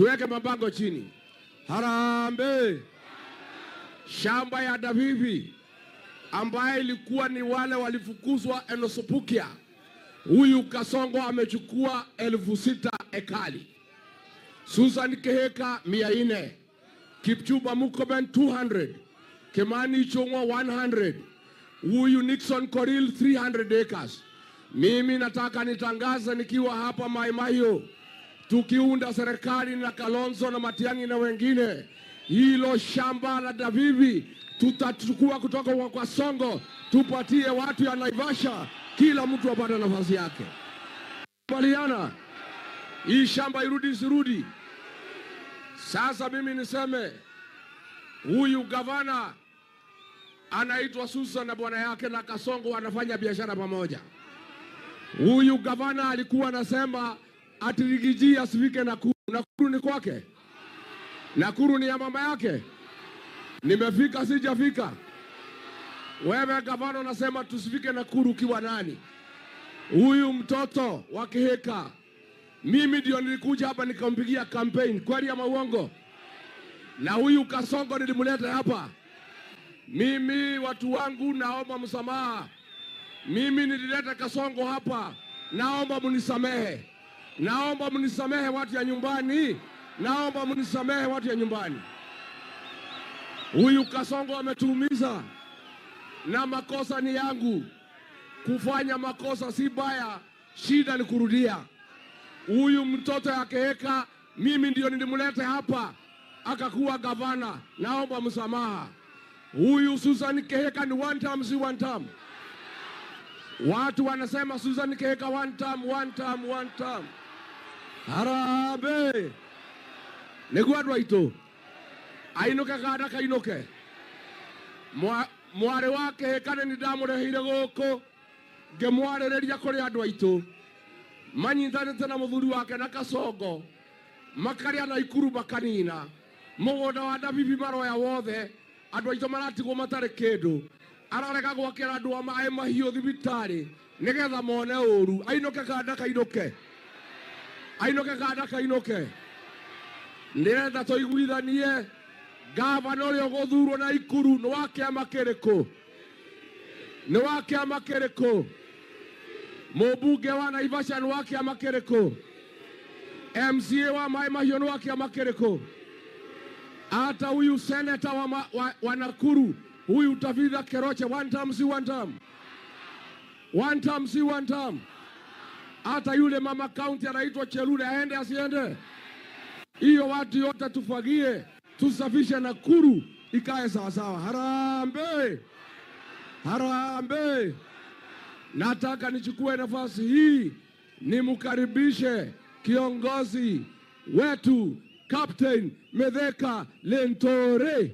Tuweke mabango chini. Harambee! Shamba ya Davivi ambaye ilikuwa ni wale walifukuzwa Enoosupukia, huyu Kasongo amechukua 6,000 ekali, Susan Kihika 400, Kipchumba Murkomen 200, Kimani Ichung'wa 100, huyu Nixon Korir 300 acres. Mimi nataka nitangaze nikiwa hapa Mai Mahiu, tukiunda serikali na Kalonzo na Matiang'i na wengine, hilo shamba la Davivi tutachukua kutoka kwa Kasongo tupatie watu ya Naivasha, kila mtu apate nafasi yake. Kubaliana hii shamba irudi isirudi? Sasa mimi niseme huyu gavana anaitwa Susan na bwana yake na Kasongo wanafanya biashara pamoja. Huyu gavana alikuwa anasema ati Riggy G asifike Nakuru. Nakuru ni kwake, Nakuru ni ya mama yake. Nimefika sijafika? Wewe gavana unasema tusifike Nakuru ukiwa nani? Huyu mtoto wa Kihika, mimi ndio nilikuja hapa nikampigia campaign, kweli ama uongo? Na huyu Kasongo nilimleta hapa. Mimi watu wangu, naomba msamaha. Mimi nilileta Kasongo hapa, naomba mnisamehe, naomba mnisamehe watu ya nyumbani, naomba mnisamehe watu ya nyumbani. Huyu Kasongo ametuumiza na makosa ni yangu. Kufanya makosa si baya, shida ni kurudia. Huyu mtoto ya Kihika, mimi ndio nilimleta hapa akakuwa gavana, naomba msamaha. Huyu Susan Kihika ni one term, si one term. Watu wanasema Susan Kihika one term, one term, one term. Harambee! Nĩguo andũ aitũ ainũke kanda kainũke. Mwarĩ wa Kihika nĩ ndamũreheire gũkũ ngĩmwarĩrĩria kũrĩ andũ aitũ manyitanĩte na mũthuri wake na Kasongo makarĩa na ikuru makanina mũgũnda wa Davivi maroya wothe, andũ aitũ maratigwo matarĩ kĩndũ, ararega gwakĩra andũ a maĩ mahiũ thibitarĩ nĩgetha mone ũru. Ainũke kanda kainũke, ainũke kanda kainũke. Nĩgetha tũiguithanie, gavana ũrĩa ũgũthurwo na Ikuru nĩ wa kĩama kĩrĩkũ? Nĩ wa kĩama kĩrĩkũ? Mũmbunge wa Naivasha nĩ wa kĩama kĩrĩkũ? MCA wa Maĩ Mahiũ nĩ wa kĩama kĩrĩkũ? Hata huyu seneta wa Nakuru, huyu Tabitha Keroche, one term si one term? One term si one term? Hata yule mama county anaitwa Chelule aende asiende? Hiyo watu yote tufagie, tusafishe Nakuru ikae sawasawa. Harambee! Harambee! Nataka nichukue nafasi hii nimkaribishe kiongozi wetu, Captain Mithika Linturi.